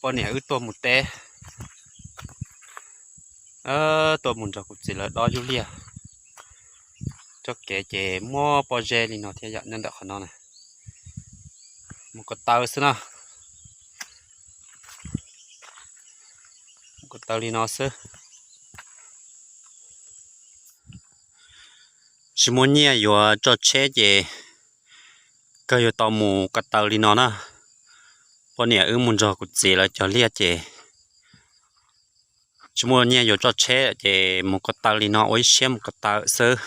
poj niam wb tuaj mus teb, tuaj mus nrog kuv txiv lawv dob yub liaj. Txoj kev ces muaj pob zeb li no thiab yom, nyob ntawm qhov no na. Mus ko taw xwb na. Mus ko taw li no xwb. Tsis muaj nyiaj yuav tso tsheb ces kawg yuav tau mus ko taw li no na. Poj niam wb mus nrog kuv txiv lawv cog liaj ces tsis muaj nyiaj yuav tso tsheb ces mus ko taw li no, ua ib siab mus ko taw xwb.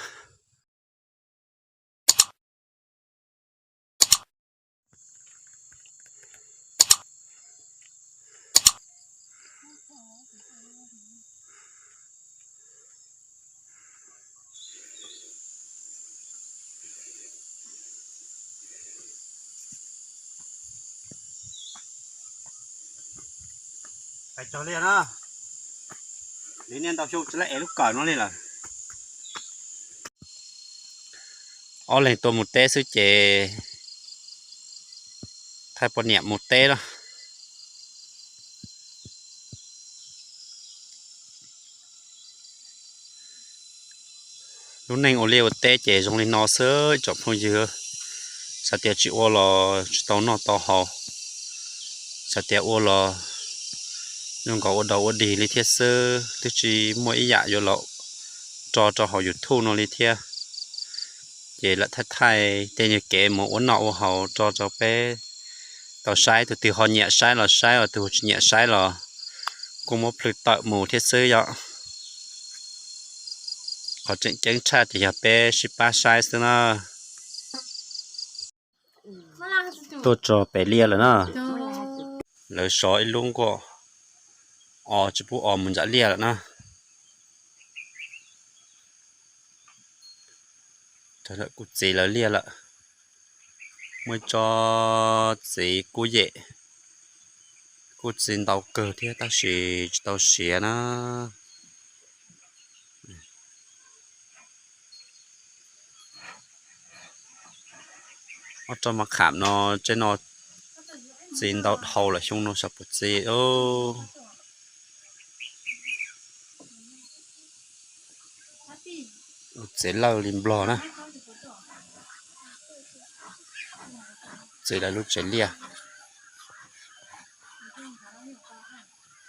Peb cog liaj na, li niaj ntau xyoo tsis lawv ev lub kawm no li lawm. Ob leeg tuaj mus teb xwb ces thaij poj niam mus teb na. Lub neej ua liaj ua teb ces zoo li no xwb tsoom phooj ywg. Xav tias tsis ua los tsis tau noj tau haus, xav tias ua los zoo nkaus ua dog ua dig li thiab xwb, twb tsis muaj ib yam yuav los tso rau hauv YouTube no li thiab. Ces lam thaij thaij tej nyuag kev mus ua noj ua haus tso rau peb tau saib, tus twg ho nyiam saib los saib, tus tsis nyiam saib los kuj muab plhws tawm mus thiab xwb yom. Qhov tseem ceeb tshaj ces yog peb sib pab saib xwb na. Tuaj txog pem liaj lawm na. Lawv sov ib lub nkuaj os, tsis pub os mus nram liaj lawm na. Kuv txiv lawv liaj lawm. Muaj ib tsob txiv kub yem, kuj txi ntau kawg thiab tab sis tsis tau siav na. Ob tsob maj kham no, tsob no txi ntau dhau lawm, xyoo no xyov puas txi. Txiv lawj li nplog na. Txiv lawv lub tsev liaj.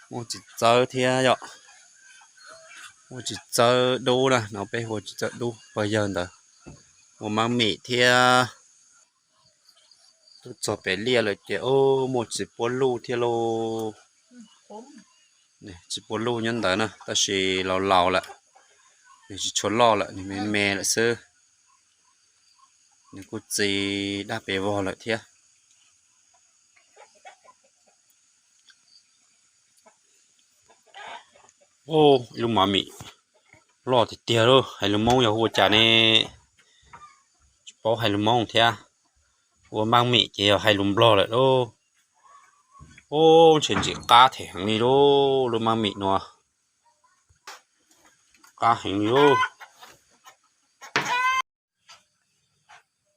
Muaj txiv txawb thiab yom. Muaj txiv txawb dub na, no peb hu ua txiv txawb dub pawg yawg ntawd. Muaj mab mim thiab. Tuaj txog pem liaj lawm ces muaj txiv puab luj thiab lauj. Txiv puab luj nyob ntawd na, tab sis laus laus lawm, nws tsis tshua loj lawm, nws me me lawm xwb. Nws kuj txi dab pes vog lawm thiab. Ib lub mab mim loj tiag tiag lauj, hais lus Hmoob yog hu ua cas ne? Tsis paub hais lus Hmoob thiab. Ua mab mim ces yog hais lus nplog lawm lauj. Ub, ntshe ntsim qab them heev li lauj, lub mab mim no. Qab heev li lauj.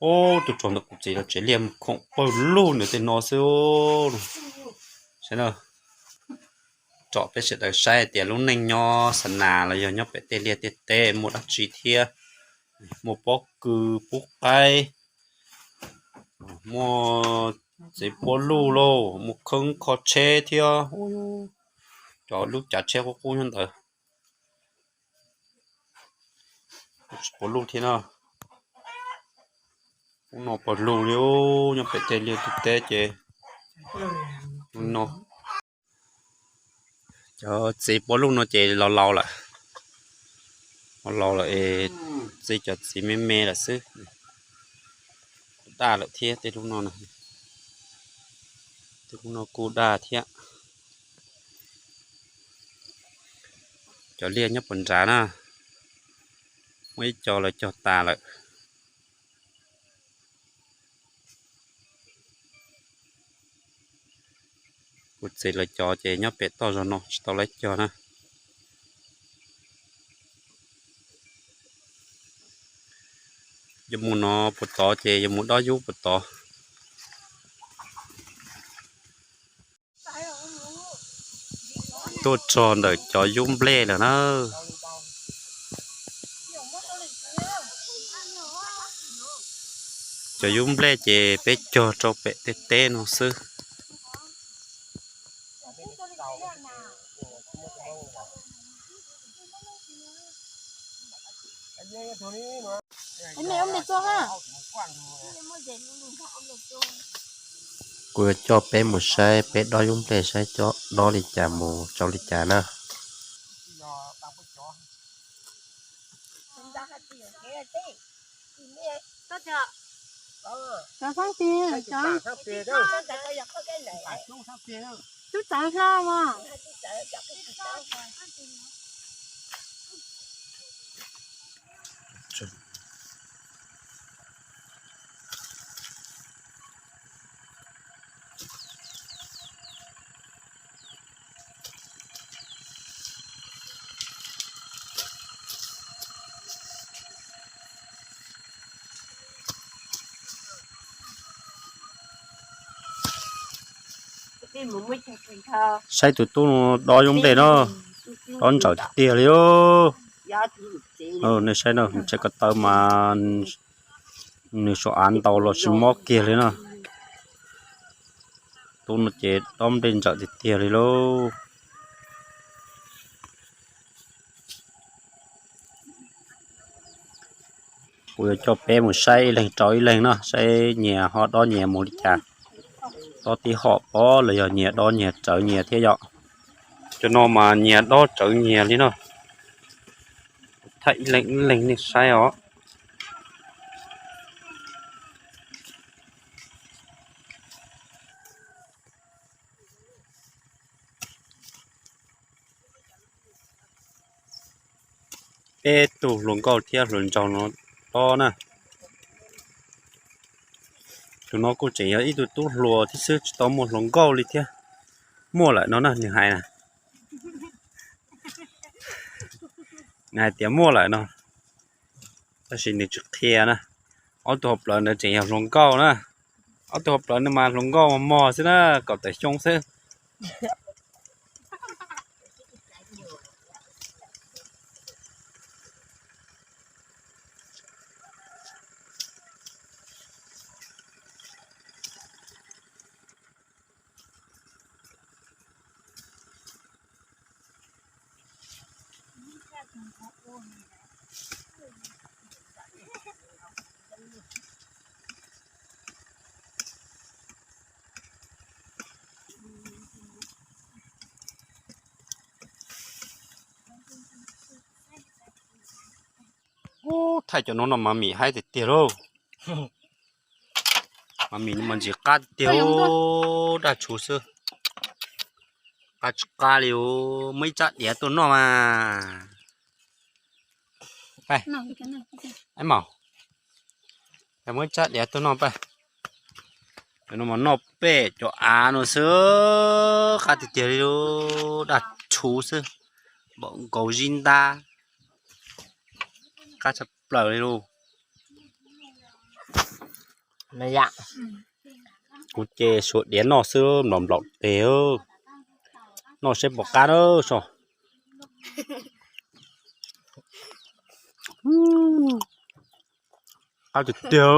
Ub, tuaj txog ntawm kuv txiv lawv tsev liaj khoom pawg lug ntawm tej no xwb. Saib na, tsom peb sawv daws saib tias lub neej nyob xa nas los yog nyob pem tej liaj tej teb muaj dab tsi thiab. Muaj pob kws pub qaib, muaj txiv puab luj lauj, muaj kheeb kho tsheb thiab. Cov lub cav tsheb qub qub nyob ntawd. Txiv puab luj thiab no. Ub, no pawg lug li, nyob pem tej liaj tej teb ces no. Cov txiv puab luj no ces laus laus lawm. Laus laus lawm es txi cov txiv me me lawm xwb. Daj lawm thiab tej lub no. Tej lub no kuj daj thiab. Cov liaj nyob puag nrad na, muaj ib co lawv cog tas lawm. Kuv txiv lawv cov ces nyob pem toj zog no tsis tau lawv cog na. Yuav mus no puag tod ces yuav mus dob yub puag tod. tuaj txog ntawm cov yub nplej lawm na. Cov yub nplej ces peb cog rau pem tej teb no xwb. Kuv yuav coj peb mus saib peb dob yub nplej saib cov dob li cas mus rau li cas na. Saib tus tub no dob yub nplej no, dob ntsawm tiag tiag li. Nej saib no, tsev ko taw mas nws sau av ntau los tsis mob kiag li na. Tub no ces dob nplej ntsawm tiag tiag li lauj. Kuv yuav coj peb mus saib ib leeg rau ib leeg no, saib nyias ho dob nyias mus li cas. Dob tib hom pob los yog nyias dob nyias tsawv nyias thiab yom. Cov no mas nyias dob tsawv nyias li no. Thaij ib leeg ib leeg nej saib os. Peb tug hluas nkauj thiab hluas nraug no dob na. Tus no kuj tseem yog ib tug tub hluas thiab xwb, tsis tau muaj hluas nkauj li thiab. Muaj lawm no na, nws hais na. Nws hais tias muaj lawm no, tab sis nws tsis qhia na. Ob tug hauv plawv ntawd tseem yog hluas nkauj na. Ob tug hauv plawv no mas hluas nkauj mos mos xwb na, kaum tawm xyoo xwb. Ub, thaij cov no no mas mim haib tiag tiag lauj. Mas mim no mas ntsim qab tiag tiag, daj tshuv xwb. Qab tsis qab li, muaj ib tsab diav tuaj noj mas. Mas, muaj ib tsab diav tuaj noj pab. Cov no mas noj pem cov av no xwb, qab tiag tiag li, daj tshuv xwb, npaum nkaus zib ntab, qab tshaj plaws li lauj. Kuv ces suav diav noj xwb, nplaum nplaum tes, noj seb puas qab na so. Qab tiag tiag.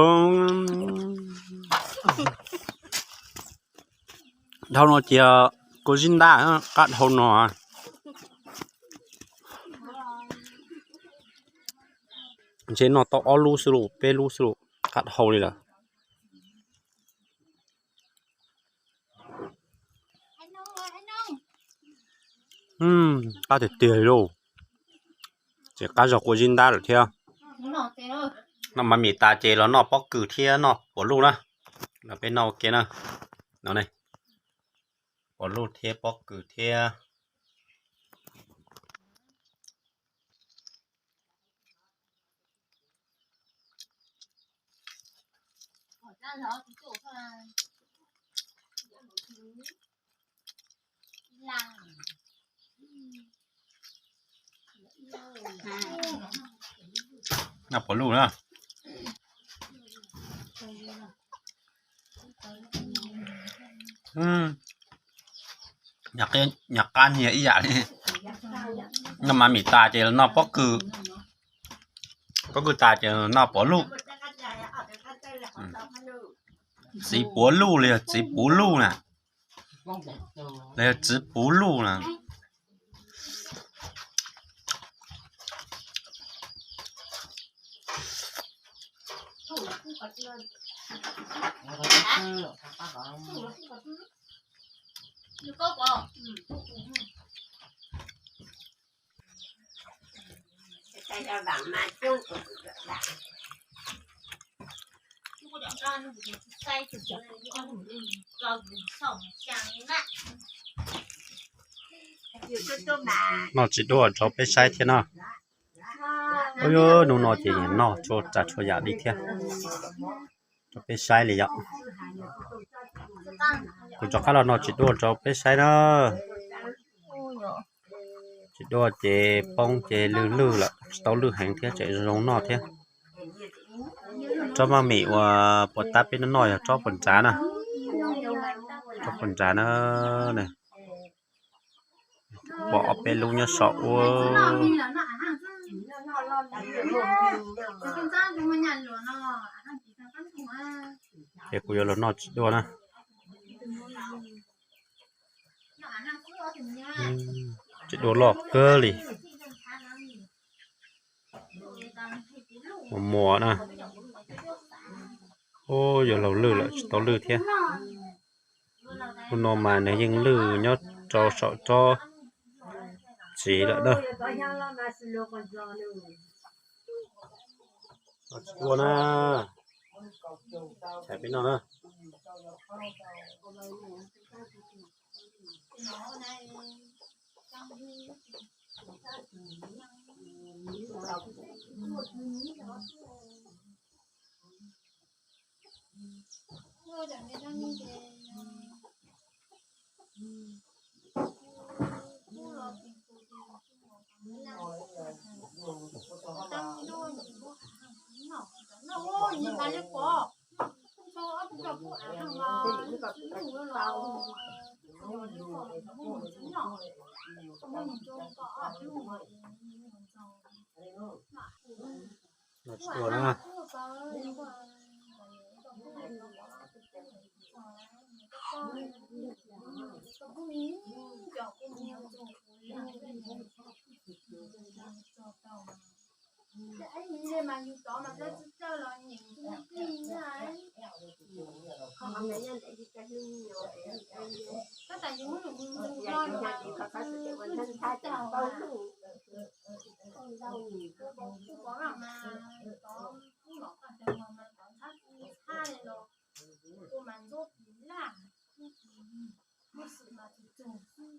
Dhau no ces kua zib ntab, qab dhau no. Ntshe noj tau ob lub xwb lauj, peb lub xwb lauj, qab dhau li lawm. Qab tiag tiag li lauj. Ces qab zog kua zib ntab lawm thiab. Noj mas mim tas ces los noj pob kws thiab noj puav luj na. Los peb noj ua ke na. No ne, puav luj thiab pob kws thiab. Noj puav luj na. Nyom qab nyias ib yam li. Noj mas mim tas ces los noj pob kws, pob kws tas ces los noj puav luj. Txiv puav luj los yog txiv puv luj na, los yog txiv puv luj na. Noj tsis dua rau peb saib thiab no. Ub, hnub no ces noj txhua tsav txhua yam li thiab. Rau peb saib li yom. Kuv rov qab los noj tsis dua rau peb saib na. Tsis dua ces poob ces lwj lwj lawm, tsis tau lwj heev thiab tseem zoo noj thiab. Tsob maj mim uas puas tab peb noj noj yog tsob puas nrad na. Tsob puas nrad na. Pom ob peb lub nyob saum ua. Ces kuv yuav los noj tsis dua na. Tsis dua loj kawg li. Muas muas na. Ub, yuav laug lwj lawm tsis tau lwj thiab. Hnub no mas nws yeej lwj nyob rau saum tsob txiv lawm na. Tsis dua na. Thaij peb noj na. Noj tsis dua na.